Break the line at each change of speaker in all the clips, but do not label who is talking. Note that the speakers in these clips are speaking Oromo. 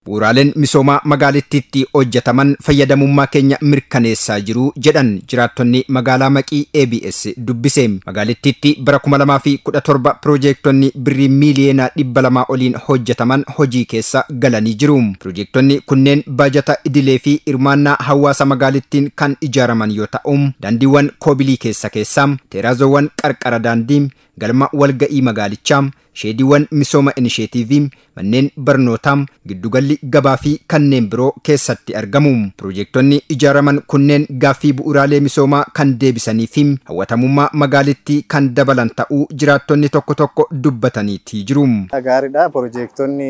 Bu'uuraaleen misoomaa magaalittiitti hojjetaman fayyadamummaa keenya mirkaneessaa jiru jedhan jiraattonni magaalaa Maqii ABS dubbise. Magaalittiitti bara 2017 piroojeektonni birrii miiliyoona 200 oliin hojjetaman hojii keessa galanii jiru. Piroojeektonni kunneen baajata idilee fi hirmaannaa hawaasa magaalittiin kan ijaaraman yoo ta'u, daandiiwwan koobilii keessa keessaa, teeraazoowwan qarqara daandii, galma walga'ii magaalichaa, sheediiwwan misooma inisheetiivii, manneen barnootaa, giddugalli gabaa fi kanneen biroo keessatti argamu. Piroojeektonni ijaaraman kunneen gaaffii bu'uuraalee misoomaa kan deebisanii fi hawwatamummaa magaalittii kan dabalan ta'uu jiraattonni tokko tokko dubbataniitii jiru.
Gaariidha. Piroojeektonni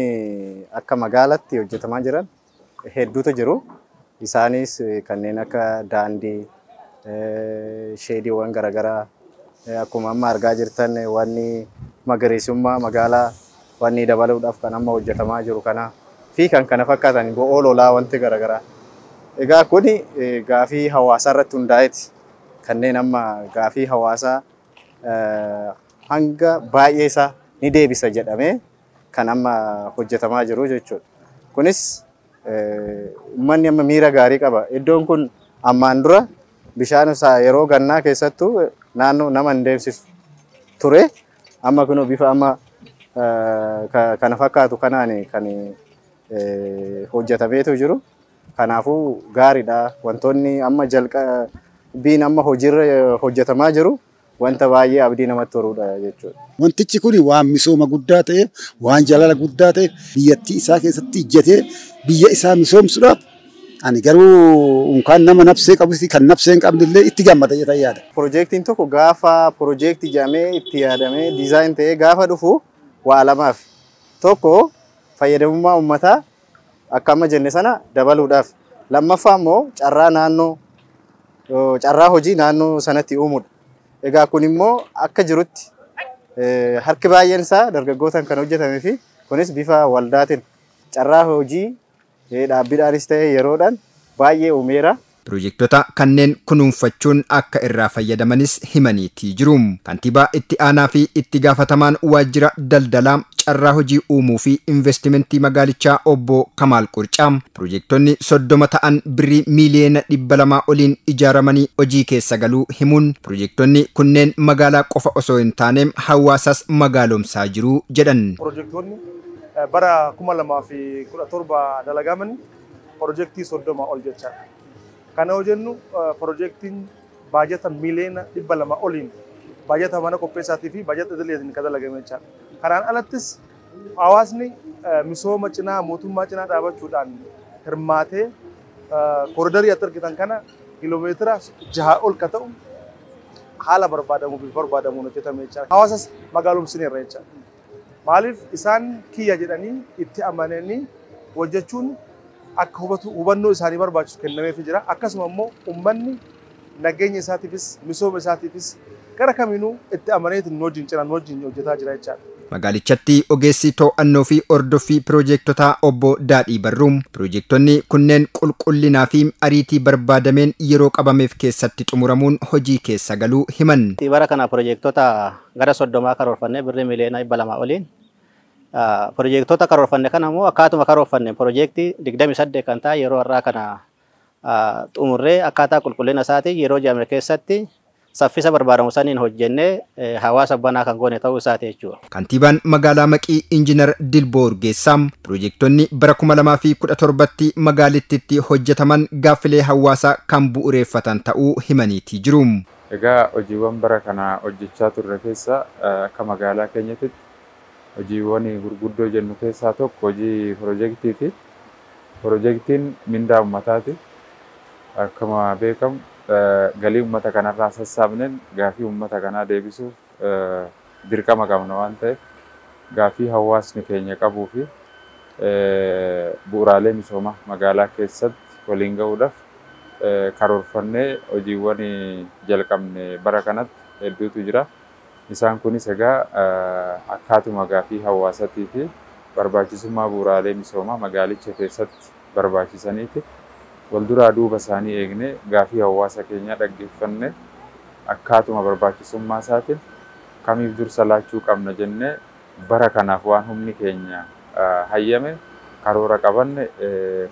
akka magaalaatti hojjetamaa jiran hedduutu jiru. Isaanis kanneen akka daandii, sheediiwwan garaagaraa, akkuma amma argaa jirtan wanni magariisummaa magaalaa wanni dabaluudhaaf kan amma hojjetamaa jiru kana fi kan kana fakkaatan bo'oo lolaa wanti garaagaraa. Egaa kuni gaafii hawaasaa irratti hundaa'eeti. Kanneen amma gaafii hawaasaa hanga baay'ee isaa ni deebisa jedhamee kan amma hojjetamaa jiru jechuudha. Kunis uummanni amma miira gaarii qaba. Iddoon kun ammaan dura bishaan isaa yeroo gannaa keessattuu naannoo nama hin deemsisu ture. Amma kunoo bifa amma kana fakkaatu kanaan kan hojjetameetu jiru. Kanaafuu gaariidha. Wantoonni amma jalqabbiin amma hojiirra hojjetamaa jiru wanta baay'ee abdii namatti horudha jechuudha.
Wantichi kun waan misooma guddaa ta'eef, waan jaalala guddaa ta'eef biyyattii isaa keessatti ijjatee biyya isaa misoomsuudhaaf ani garuu unkaan nama nafsee qabus kan nafsee hin qabne illee itti gammada jedhee yaada.
Piroojeektiin tokko gaafa piroojeektii jedhamee itti yaadamee diizaayin ta'ee gaafa dhufu waa lamaaf. Tokko fayyadamummaa uummataa akka amma jenne sana dabaluudhaaf. Lammaffaa immoo carraa naannoo carraa hojii naannoo sanatti uumuudha. Egaa kun immoo akka jirutti harki baay'een isaa dargaggootaan kan hojjetamee fi kunis bifa waldaatiin carraa hojii dhaabbiidhaanis ta'e yeroodhaan baay'ee uumeera.
Piroojeektota kanneen kunuunfachuun akka irraa fayyadamanis himaniitii jiru. Kantiibaa itti aanaa fi itti gaafatamaan waajjira daldalaa carraa hojii uumuu fi investimentii magaalichaa obbo Kamaal Qurcaa piroojeektonni 30 ta'an birrii miiliyoona 200 oliin ijaaramanii hojii keessa galuu himuun piroojeektonni kunneen magaalaa qofa osoo hin taane hawaasas magaalomsaa jiru jedhan.
Piroojeektonni bara 2017 dalagaman piroojeektii 30 ol jechaadha. Kana yoo jennu piroojeektiin baajata miiliyoona 200 oliin baajata mana qopheessaatii fi baajata idileetiin kan dalagame jechaadha. Kanaan alattis hawaasni misooma cinaa mootummaa cinaa dhaabachuudhaan hirmaatee kooridarii ati argitan kana kiiloomeetira 6 ol ka ta'u haala barbaadamuu fi barbaadamuun hojjetame jechaadha. Hawaasas magaalomsineerra jechaadha. Maaliif isaan kiyya jedhanii itti amananii hojjechuun akka hubannoo isaanii barbaachisu kennameefii jira. Akkasuma immoo uummanni nageenya isaatiifis misooma isaatiifis gara kamiinuu itti amaneetiin nu wajjin cinaan wajjin hojjetaa jira jechaadha.
Magaalichatti ogeessi to'annoo fi hordoffii piroojeektotaa obbo Daadhii Barruu piroojeektonni kunneen qulqullinaa fi ariitii barbaadameen yeroo qabameef keessatti xumuramuun hojii keessa galuu himan.
Bara kana piroojeektota gara 30 karoorfannee birrii miiliyoona 200 oliin piroojeektota karoorfanne kana immoo akkaatuma karoorfanne piroojeektii 28 kan ta'e yeroo har'aa kana xumurree akkaataa qulqullina isaatiin yeroo jedhame keessatti saffisa barbaadamu saniin hojjennee hawaasa banaa kan goone ta'uu isaati jechuudha.
Kantiibaan magaalaa Maqii Injiinar Dilboo Urgeessaa piroojeektonni bara 2017tti magaalittiitti hojjetaman gaaffilee hawaasaa kan bu'uureeffatan ta'uu himaniitii jiru.
Egaa hojiiwwan bara kana hojjechaa turre keessa akka magaalaa keenyatti hojiiwwan gurguddoo jennu keessaa tokko hojii piroojeektiiti. Piroojeektiin mindaa uummataati. Akkuma beekamu galii uummata kanarraa sassaabneen gaafii uummata kanaa deebisuuf dirqama qabna waan ta'eef gaafii hawaasni keenya qabuu fi bu'uuraalee misoomaa magaalaa keessatti waliin ga'uudhaaf karoorfannee hojiiwwan jalqabne bara kanatti hedduutu jira. Isaan kunis egaa akkaatuma gaafii hawaasatii fi barbaachisummaa bu'uuraalee misoomaa magaalicha keessatti barbaachisaniiti. Walduraa duuba isaanii eegnee gaafii hawaasa keenyaa dhaggeeffanne Akkaatuma barbaachisummaa isaatiin kamiif dursa laachuu qabna jennee bara kanaaf waan humni keenya hayyame karoora qabanne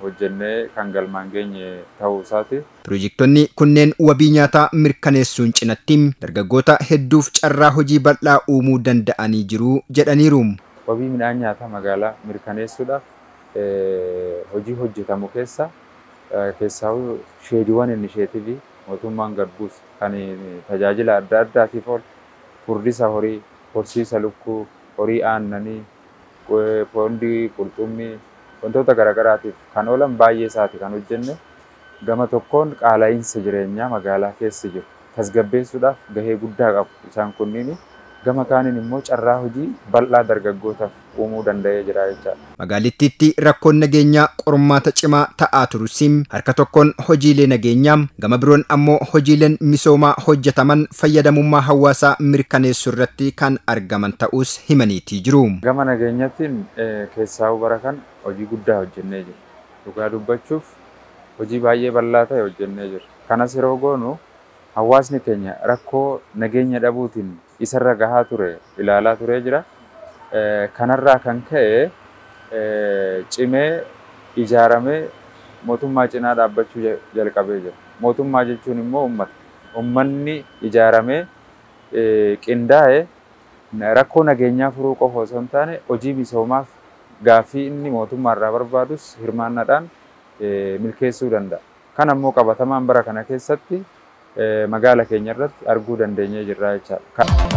hojjennee kan galmaan geenye ta'uu isaati.
Piroojektonni kunneen wabii nyaataa mirkaneessuun cinatti dargaggoota hedduuf carraa hojii bal'aa uumuu danda'anii jiru jedhaniiru.
Wabii midhaan nyaataa magaalaa mirkaneessuudhaaf hojii hojjetamu keessa keessaa sheediiwwan inisheetivii mootummaan gad buusu kan tajaajila adda addaatiif oolu furdisa horii, horsiisa lukkuu, horii aannanii, poondii, qurxummii wantoota garaagaraatiif kan oolan baay'ee isaati kan hojjenne. Gama tokkoon qaala'iinsa jireenyaa magaalaa keessa jiru tasgabbeessuudhaaf gahee guddaa qabu isaan kunniin. Gama kaaniin immoo carraa hojii bal'aa dargaggootaaf uumuu danda'ee jira jechaadha.
Magaalittiitti rakkoon nageenyaa qormaata cimaa ta'aa turus harka tokkoon hojiilee nageenyaa gama biroon ammoo hojiileen misoomaa hojjetaman fayyadamummaa hawaasaa mirkaneessuu irratti kan argaman ta'us himaniitii jiru.
Gama nageenyaatiin keessaa bara kan hojii guddaa hojjennee jira. Dhugaa dubbachuuf hojii baay'ee bal'aa ta'e hojjennee jira. Kanas yeroo goonu hawaasni keenya rakkoo nageenya dhabuutiin isarra gahaa ture ilaalaa turee jira. Kanarraa kan ka'e cimee ijaaramee mootummaa cinaa dhaabbachuu jalqabee jira. Mootummaa jechuun immoo uummata. Uummanni ijaaramee qindaa'e rakkoo nageenyaa furuu qofa osoo hin taane hojii misoomaaf gaaffii inni mootummaarraa barbaadus hirmaannaadhaan milkeessuu danda'a. Kan ammoo qabatamaan bara kana keessatti magaala keenya irratti arguu dandeenyee jirra jechaadha.